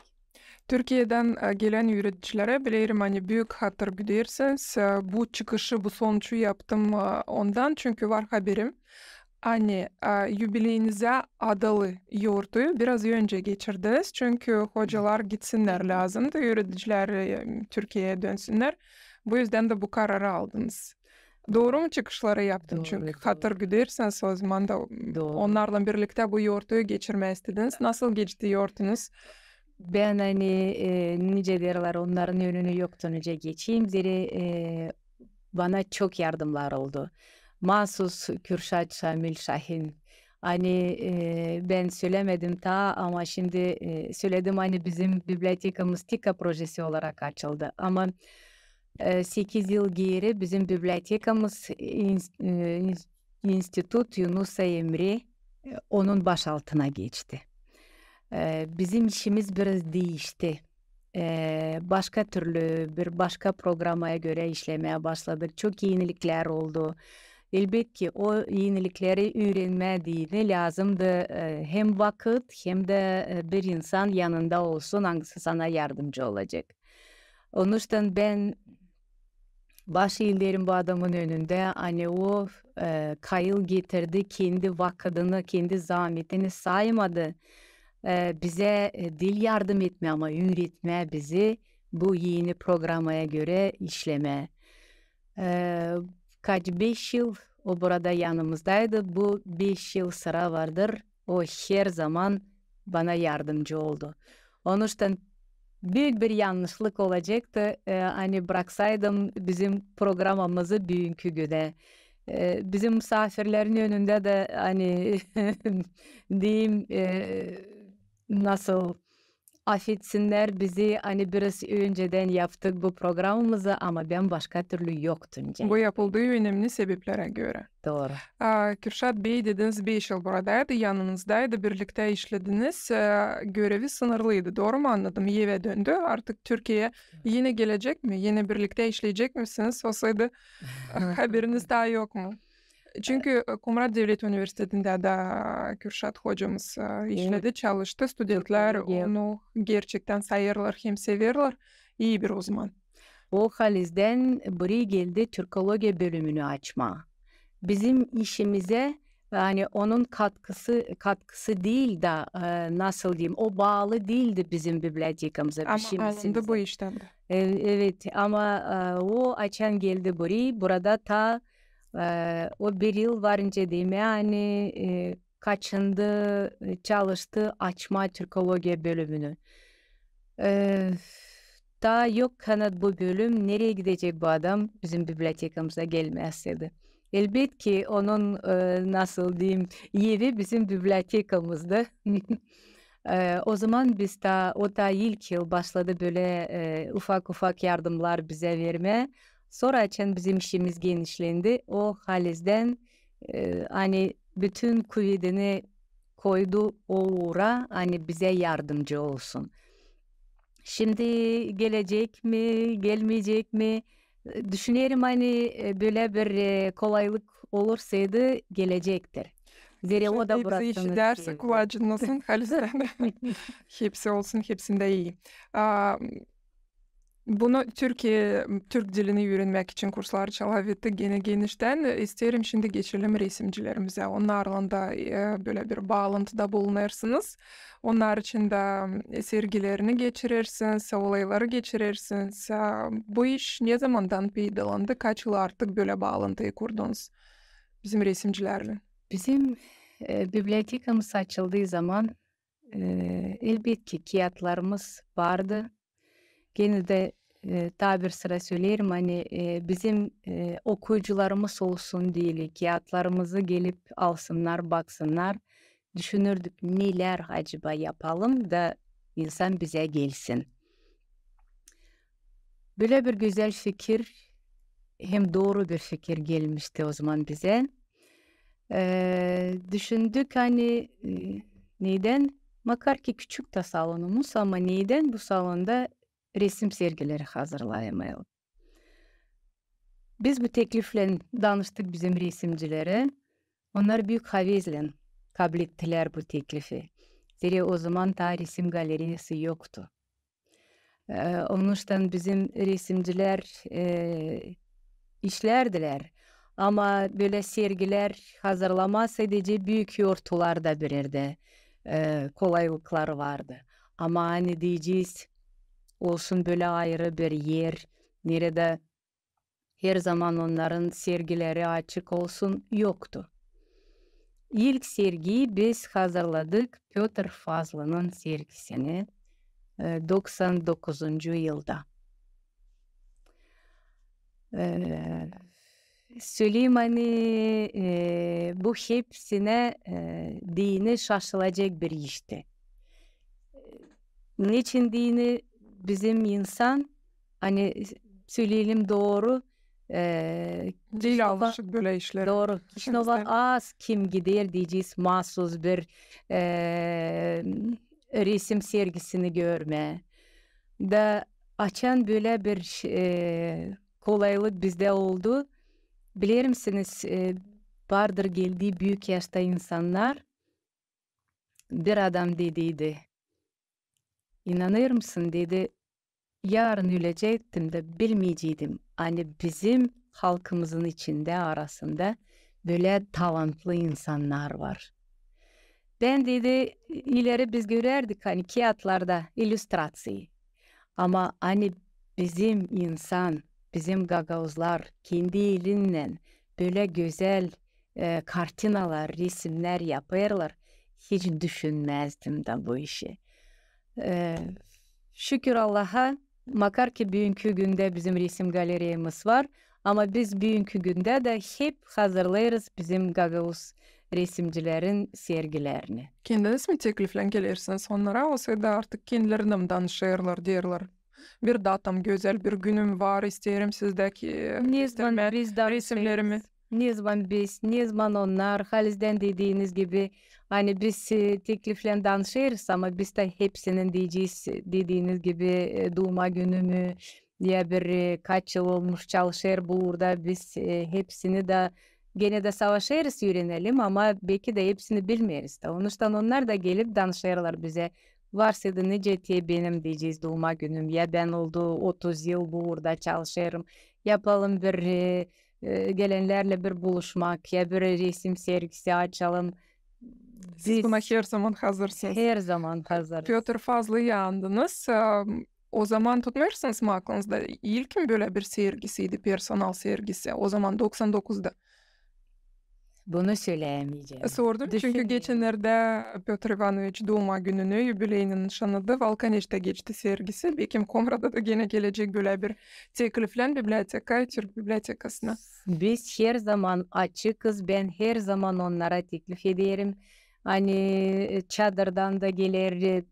Türkiyädän, e, gelän üüredicilerä bilerim, ani büük hatır güdersiniz. E, bu çıkışı, bu sonuçu yaptım, e, ondan, çünkü var haberim, ani, e, yubileyiñizä adalı yortuyu biraz öncä geçirdiniz, çünkü hocalar gitsinnär lääzımdı, üüredicilär, e, Türkiyeyä dönsünnär. Bu üzdän dä bu kararı aldınız. Dooru mu çıkışları yaptın? Dooru, çünkü dooru. Hatır güdersiniz, o zaman da dooru. Onnarlan birliktä bu yortuyu geçirmää istediniz. Nasıl geçti yortunuz? Bän, ani, e, nicä deerlär, onnarın önünü yoktu nicä geçeyim, zerä, e, bana çok yardımlar oldu. Maasuz Kürşat Şamil Şahin. Ani, e, bän sölämedim taa, ama şindi, e, söledim, ani bizim bibliotekamız TİKA projesi olarak açıldı. Ama, e, sekiz yıl geeri bizim bibliotekamız ins-, e, ins-, İnstitut Yunusa Emre, e, onun baş altına geçti. E, bizim işimiz biraz diişti. E, başka türlü, bir başka programaya görä işlemää başladık. Çok eniliklär oldu. Elbetki, o enilikleri üürenmää deyni lääzımdı, e, hem vakıt, hem dä, e, bir insan yanında olsun, angısı sana yardımcı olacek. Onuştan bän baş iilerim bu adamın önündä, ani o, e, kayıl getirdi, kendi vakıdını, kendi zaametini saymadı. E, bizä, e, diil yardım etmää, ama üüretmää bizi bu eni programaya görä işlemää. E, kaç, beş yıl o burada yanımızdaydı, bu beş yıl sıra vardır, o her zaman bana yardımcı oldu. Onuştan büük bir yannışlık olacaktı, e, ani braksaydım bizim programamızı büünkü günä. E, bizim musaafirlerin önündä dä, ani deyim, e, nasıl afetsinnär bizi, ani biraz öncedän yaptık bu programamızı, ama bän başka türlü yoktum. Bu yapıldı önemli sebeplerä görä. Dooru. A, Kürşat bey, dediniz, beş yıl buradaydı, yanınızdaydı, birliktä işlediniz. E, görevi sınırlıydı, dooru mu annadım? Evä döndü, artık Türkiyeyä. Eni gelecek mi? Eni birliktä işleyecek misiniz? Olsaydı, haberiniz taa yok mu? Çünkü, e, Komrat devlet universitetindä dä Kürşat hocamız, e, işledi, çalıştı. Studentlär onu gerçektän sayêrlar hem severlär. İi bir uzman. O halizdän biri geldi türkologiya bölümünü açmaa. Bizim işimizä ani onun katkısı, katkısı diil da, e, nasıl deyim, o baalı diildi bizim bibliotekamıza. Ama alındı bu iştän dä. Evet, ama, e, o açan geldi burayı, burada ta, e, o bir yıl var nicä deyim, ani, e, kaçındı, e, çalıştı açmaa türkologiya bölümünü. E, taa yok kanat bu bölüm, nereyi gidecek bu adam bizim bibliotekamıza gelmäseydi. Elbetki, onun, e, nasıl deyim, evi bizim bibliotekamızdı. E, o zaman biz taa, o taa ilk yıl başladı bölä, e, ufak-ufak yardımnar bizä vermää. Sora açan bizim işimiz genişlendi, o halizdän, e, ani bütün kuvedini koydu o uura, ani bizä yardımcı olsun. Şindi gelecek mi, gelmeyecek mi? E, düşünerim, ani, e, bölä bir, e, kolaylık olursaydı, gelecektir. Zerä o da burasını sever. Kulaacınnasın halizdän. Hepsi olsun, hepsindä ii. A, bunu Türkiye, türk dilini üürenmäk için kurslar çalav ettik genä geniştän. İsteerim şindi geçelim resimcilerimizä. Onnarlan da, e, bölä bir baalantıda bulunêrsınız. Onnar için dä, e, sergilerini geçirersiniz, olayları geçirersiniz. A, bu iş ne zamandan peydalandı? Kaç yıl artık bölä baalantıyı kurdunuz bizim resimcilärlän? Bizim, e, bibliotekamız açıldıı zaman, e, elbetki, kiyatlarımız vardı. Genä dä, e, taa bir sıra söleerim, ani, e, bizim, e, okuyucularımız olsun deyli, kiyatlarımızı gelip alsınnar, baksınnar. Düşünürdük, nelär acaba yapalım da insan bizä gelsin. Bölä bir gözäl fikir, hem dooru bir fikir gelmişti o zaman bizä. E, düşündük, ani, e, neydän, makar ki küçük tä salonumuz, ama neydän bu salonda resim sergileri hazırlayamayalım? Biz bu tekliflän danıştık bizim resimcilerä. Onnar büük havezlän kablettilär bu teklifi. Zerä o zaman taa resim galereyası yoktu. E, onuştan bizim resimcilär, e, işlärdilär. Ama bölä sergilär hazırlamaa sadecä büük yortularda birerdä, e, kolaylıkları vardı. Ama, ani deyecez, olsun bölä ayırı bir er, neredä her zaman onnarın sergileri açık olsun, yoktu. İlk sergiyi biz hazırladık Pötr Fazlının sergisini, e, doksan dokuzuncu yılda. E, söleyim, ani, e, bu hepsinä, e, deyni şaşılacek bir işti. Neçin deyni bizim insan, ani, söleyelim dooru, e, diil alışık bölä işlerä. Dooru. Kişinöva az kim gider, deyecez, maasuz bir, e, resim sergisini görmää. Da açan bölä bir, e, kolaylık bizdä oldu, bilermisiniz, e, vardır geldii büük yaşta insannar, bir adam dediydi, inanêrsın, dedi, yarın ölecektim dä bilmeyeceydim, ani bizim halkımızın içindä, arasında bölä talantlı insannar var. Bän, dedi, ileri biz görärdik, ani kiyatlarda illüstraţiyayı. Ama ani bizim insan, bizim gagauzlar kendi elinnän bölä gözäl, e, kartinalar, resimnär yapêrlar, hiç düşünmäzdim dä bu işi. E, şükür Allaha, makar ki büünkü gündä bizim resim galereyamız var, ama biz büünkü gündä dä hep hazırlêêrız bizim gagauz resimcilerin sergilerini. Kendiniz mi tekliflän gelersiniz onnara, osaydı artık kendileri dä mi danışêrlar, deerlär: bir datam gözäl, bir günüm var, isteerim sizdä ki, e, göstermää resimlerimi? Ne zaman biz, ne zaman onnar, halizdän dediiniz gibi, ani biz, e, tekliflän danışêrız, ama biz dä hepsinin deyecez, dediiniz gibi, e, duuma günümü, ya bir, e, kaç yıl olmuş çalışêr bu uurda, biz, e, hepsini dä genä dä savaşêrız üürenelim, ama beki dä hepsini bilmeeriz dä. Onuştan onnar da gelip danışêrlar bizä. Varsaydı nicä te benim, deyecez, duuma günüm, ya bän oldu otuz yıl bu uurda çalışêrım, yapalım bir, e, e, gelenlerlän bir buluşmak, ya bir resim sergisi açalım. Siz buna her zaman hazırsınız. Her zaman hazırız. Pötr, fazla yandınız. E, o zaman tutmêêrsınız mı aklınızda, ilkin bölä bir sergisiydi, personal sergisi? O zaman doksan dokuzda. Bunu söleyämeyecäm. Sordum, çünkü geçennerdä Pötr İvanoviç duuma gününü, yubileyini nışannadı, Valkaneştä geçti sergisi. Bekim Komrada da genä gelecek bölä bir tekliflän biblioteka, Türk bibliotekasına. Biz her zaman açıkız, bän her zaman onnara teklif ederim. Ani, e, Çadırdan da geler, e,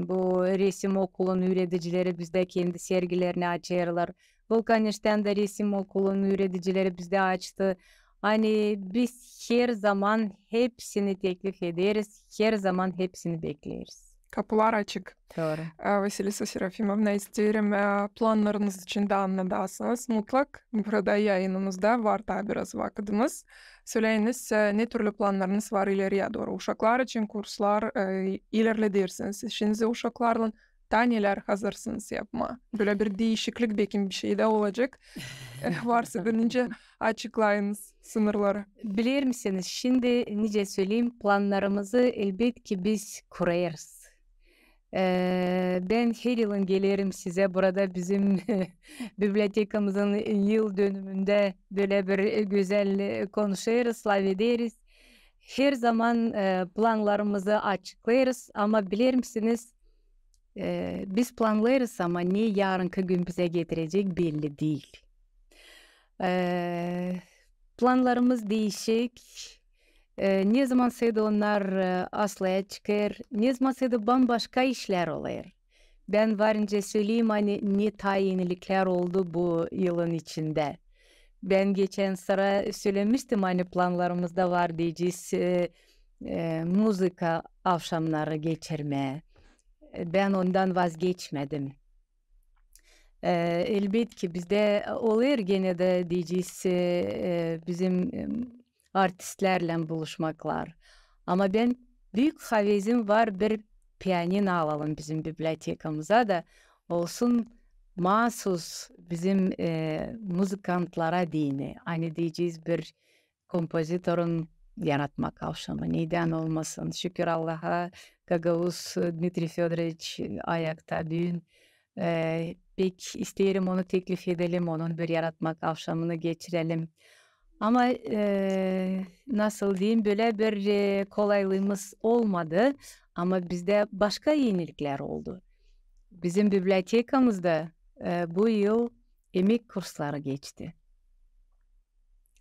bu resim okulun üüredicileri bizdä kendi sergilerini açêrlar. Valkaneştän dä resim okulun üüredicileri bizdä açtı. Ani biz her zaman hepsini teklif ederiz, her zaman hepsini bekleeriz. Kapular açık. Dooru. E, Vasilisa Serafimovna, isteerim, e, plannarınız için dä annadasınız. Mutlak burada yayınımızda var taa biraz vakıdımız. Söleyiniz, e, ne türlü plannarınız var ileriyä dooru? Uşaklar için kurslar, e, ilerledersiniz işinizi uşaklarlan. Taa nelär hazırsınız yapmaa? Bölä bir diişiklik, bekim, bir şey dä olacek. E, varsa da nicä açıklayınız sınırları. Bilermisiniz, şindi, nicä söleyim, plannarımızı, elbetki, biz kurêrız. E, bän her yılın gelerim sizä burada bizim bibliotekamızın yıl dönümündä bölä bir gözäl, e, konuşêrız, lafederiz. Her zaman, e, plannarımızı açıklêêrız, ama bilermisiniz, e, biz plannêêrız, ama ne yarınki gün bizä getirecek, belli diil. E, plannarımız diişik. E, nezamansa da onnar, e, aslaya çıkêr, nezamansa da bambaşka işlär olêr. Bän var nicä söleyim, ani ne taa eniliklär oldu bu yılın içindä. Bän geçän sıra sölemiştim, ani plannarımızda var deyecez, e, e, muzıka avşamnarı geçirmää. E, bän ondan vazgeçmedim. E, elbetki, bizdä olêr genä dä deyecez, e, bizim, e, artistlärlän buluşmaklar. Ama bän büük havezim var, bir pianino alalım bizim bibliotekamıza da, olsun maasuz bizim, e, muzıkantlara deyni. Ani deyecez, bir kompozitorun yaratmak avşamı. Nedän olmasın? Şükür Allaha, gagauz Dmitriy Födoroviç ayakta büün. E, pek isteerim onu teklif edelim, onun bir yaratmak avşamını geçirelim. Ama, e, nasıl deyim, bölä bir, e, kolaylığımız olmadı. Ama bizdä başka eniliklär oldu. Bizim bibliotekamızda, e, bu yıl emek kursları geçti.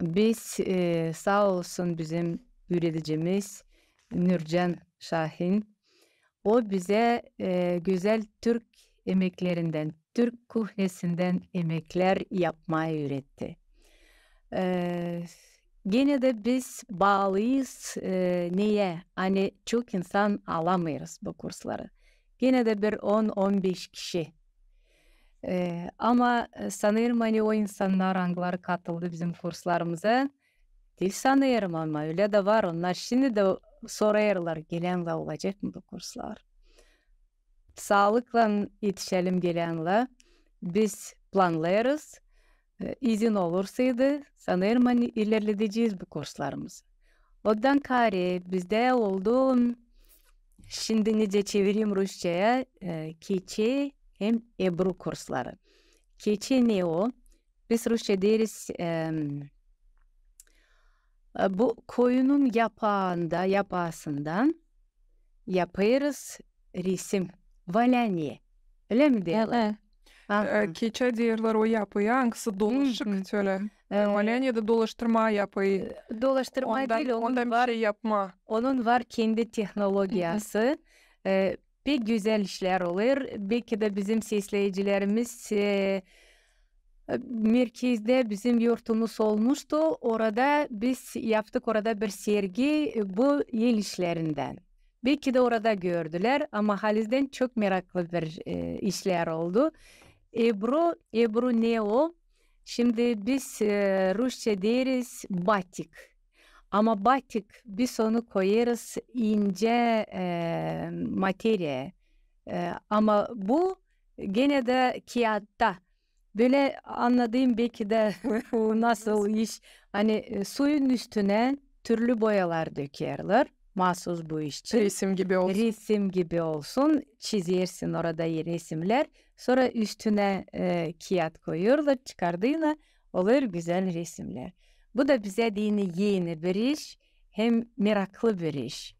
Biz, e, saa olsun bizim üüredicimiz Nurcan Şahin, o bizä, e, gözäl türk emeklerindän, türk kuhnesindän emeklär yapmaa üüretti. E, genä dä biz baalıyız, e, neyä, ani çok insan alamêêrız bu kursları. Genä dä bir on, on beş kişi. E, ama, e, sanêrım, ani o insannar, angıları katıldı bizim kurslarımıza, diil sanêrım, ama ölä dä var. Onnar şindi dä sorêrlar, gelänlär, olacek mı bu kurslar? Saalıklan etişelim gelänlär. Biz plannêêrız. E, izin olursaydı, sanêrım, ani ilerledecez bu kurslarımızı. Ondan kaarä bizdä oldu, şindi nicä çevireyim rusçaya, e, keçe hem ebru kursları. Keçe ne o? Biz rusça deeriz, em, e, bu koyunun yapaanda, yapaasından yapêrız resim. Valänye. Ölä mi deerlär? Aha. E, keçä deerlär o yapıya, angısı dolaşık şölä. E, valänye dä dolaştırmaa yapıya. E, dolaştırmaa diil, ondan bir şey yapmaa. Onun var kendi tehnologiyası. E, pek gözäl işlär olêr. Belki dä bizim sesleyicilerimiz, e, merkezdä bizim yurtumuz olmuştu. Orada biz yaptık orada bir sergi, e, bu el işlerindän. Belki dä orada gördülär, ama halizdän çok meraklı bir, e, işlär oldu. Ebru, ebru ne o? Şindi biz, e, rusça deeriz batik. Ama batik, biz onu koyêrız incä, e, materiya. E, ama bu genä dä kiyaatta. Bölä annadayım, beki dä nasıl iş. Ani, e, suyun üstünä türlü boyalar dökerlär. Maasuz bu iş için. Resim gibi olsun. Resim gibi olsun. Çizersin orada resimlär. Sora üstünä, e, kiyat koyêrlar, çıkardıynan olêr gözäl resimlär. Bu da bizä deyni eni bir iş, hem meraklı bir iş.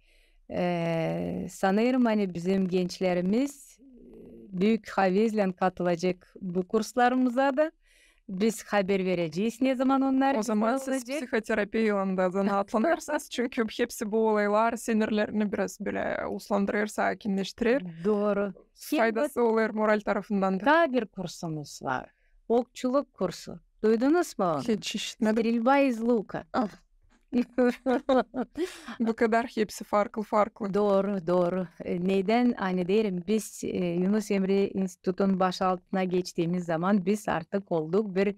E, sanêrım, ani bizim gençlerimiz, e, büük havezlän katılacek bu kurslarımıza da. Biz haber verecez, ne zaman onnar olacek. O zaman siz psihoterapiyaylan da zanaatlanêrsınız, çünkü hepsi bu olaylar sinirlerini biraz bölä uslandırêr, sakinleştirer. Dooru. Faydası olêr moral tarafından da. Taa bir kursumuz var. Okçuluk kursu. Duydunuz mu onu? Hiç işitmedim. Стрельба из лука. Ah. Bu kadar hepsi farklı-farklı. Dooru, dooru. E, nedän, ani deerim, biz, e, Yunus Emre İnstitutun başaltına geçtiimiz zaman biz artık olduk bir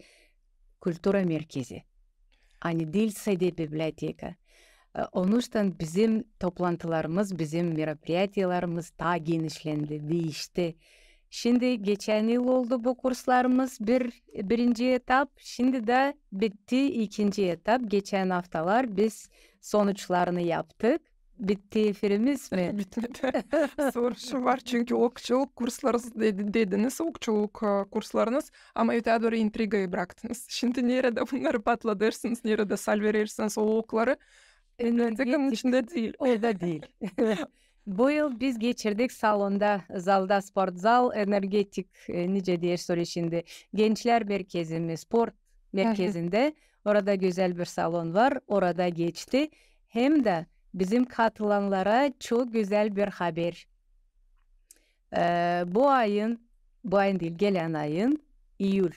kultura merkezi. Ani diil sade biblioteka. E, onuştan bizim toplantılarımız, bizim meropriyatılarımız taa genişlendi, diişti. Şindi geçän yıl oldu bu kurslarımız bir, birinci etap, şindi dä bitti ikinci etap. Geçän aftalar biz sonuçlarını yaptık. Bitti efirimiz mi? Bitmedi. Soruşum var, çünkü okçuluk kursları dedi-, dediniz, okçuluk, e, kurslarınız, ama öteyä dooru intrigayı braktınız. Şindi neredä bunnarı patladêrsınız, neredä salverersiniz o okları? Bibliotekanın içindä diil. O da diil. Bu yıl biz geçirdik salonda, zalda, sportzal, energetik, e, nicä deer söleer şindi, gençlär merkezimiz, sport merkezindä. Orada gözäl bir salon var, orada geçti. Hem dä bizim katılanlara çok gözäl bir haber. E, bu ayın, bu ayın diil, gelän ayın, iyül,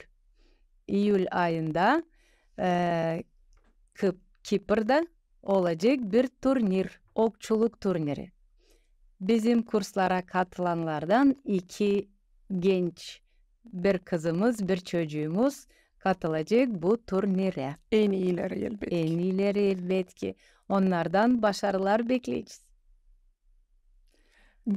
iyül ayında, e, Kıp-, Kiprda olacek bir turnir, okçuluk turniri. Bizim kurslara katılanlardan iki genç, bir kızımız, bir çocuumuz katılacek bu turnirä. En iileri, elbetki. En iileri, elbetki. Onnardan başarılar bekleyecez.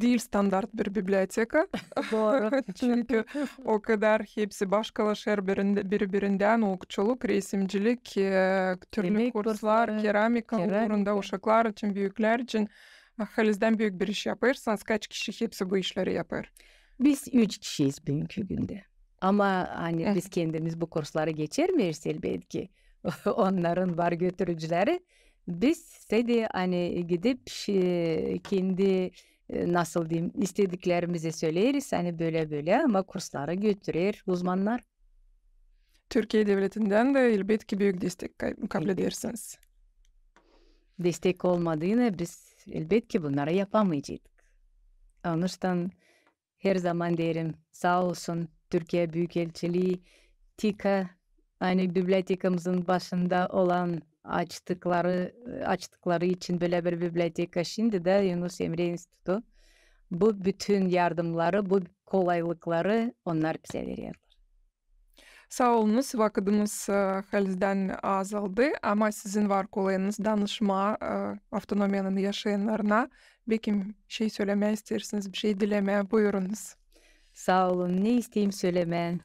Diil standart bir biblioteka. Dooru. Çünkü o kadar hepsi başkalaşêr birindä-, biri-birindän, okçuluk, resimcilik, e, türlü kurslar, keramika uurunda, uşaklar için, büüklär için. Halizdän büük bir iş yapêrsınız. Kaç kişi hepsi bu işleri yapêr? Biz üç kişiyiz büünkü gündä. Ama, ani, biz kendimiz bu kursları geçirmeeriz, elbetki. Onnarın var götürücüleri. Biz sade, ani, gidip, e, kendi, e, nasıl deyim, istediklerimizi söleeriz, ani, bölä-bölä, ama kursları götürer uzmannar. Türkiye devletindän dä, elbetki, büük destek ka-, kabul edersiniz. Destek olmadıynan biz, elbetki, bunnarı yapamayaceydık. Onuştan her zaman deerim, saa olsun Türkiye Büükelçilii, TİKA, ani bibliotekamızın başında olan açtıkları, açtıkları için bölä bir biblioteka, şindi dä Yunus Emre İnstitutu. Bu bütün yardımları, bu kolaylıkları onnar bizä vererlär. Saa olunuz, vakıdımız, e, halizdän azaldı, ama sizin var kolayınız danışmaa, e, avtonomiyanın yaşayannarına. Bekim şey sölemää isteersiniz, bir şey dilemää, buyurunuz. Saa olun, ne isteyim sölemää?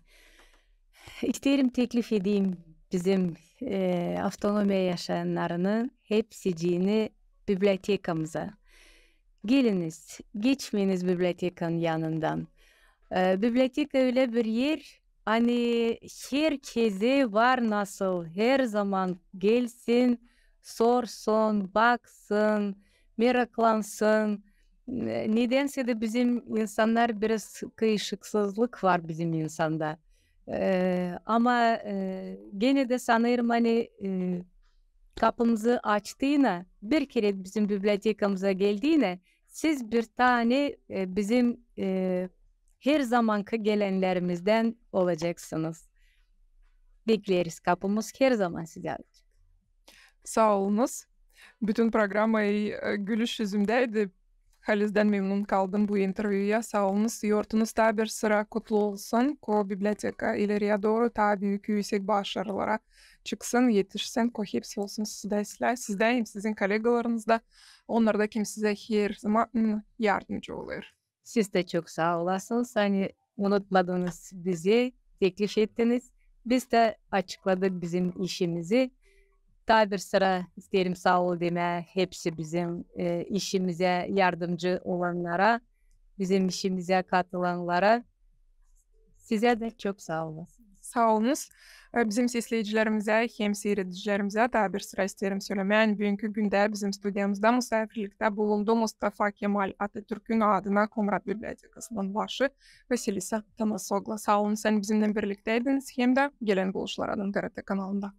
İsteerim teklif edeyim bizim, e, avtonomiya yaşayannarını, hepsicini bibliotekamıza. Geliniz, geçmeyiniz bibliotekanın yanından. E, biblioteka ölä bir er, ani herkezä var nasıl, her zaman gelsin, sorsun, baksın, meraklansın. E, nedänsä dä bizim insannar biraz kıyışıksızlık var bizim insanda. E, ama, e, genä dä sanêrım, ani, e, kapımızı açtıynan, bir kerä bizim bibliotekamıza geldiynän, siz bir taa, e, bizim, e, her zamankı gelänlerimizdän olacaksınız. Bekleriz, kapımız her zaman sizä açık. Saa olunuz. Bütün programma, e, gülüş üzündäydi. Halizdän memnun kaldım bu intervyuya. Saa olunuz. Yortunuz taa bir sıra kutlu olsun, ko biblioteka ileriyä dooru taa büük, üüsek başarılara çıksın, etişsin, ko hepsi olsun sizdä islää, sizdä hem sizin kollegalarınızda, onnarda, kim sizä her zaman yardımcı olêr. Siz dä çok saa olasınız, ani unutmadınız bizi, teklif ettiniz. Biz dä açıkladık bizim işimizi. Taa bir sıra isteerim saa ol demää hepsi bizim e, işimizä yardımcı olannara, bizim işimizä katılanlara. Sizä dä çok saa olun. Saa olunuz. E, bizim sesleyicilerimizä hem siiredicilerimizä taa bir sıra isteerim sölemää, ani büünkü gündä bizim studiyamızda musaafirliktä bulundu Mustafa Kemal Atatürk'ün adına Komrat bibliotekasının başı Vasilisa Tanasoglu. Saa olun, ani bizimnän birliktäydiniz hem dä gelän buluşmalara D R T kanalında.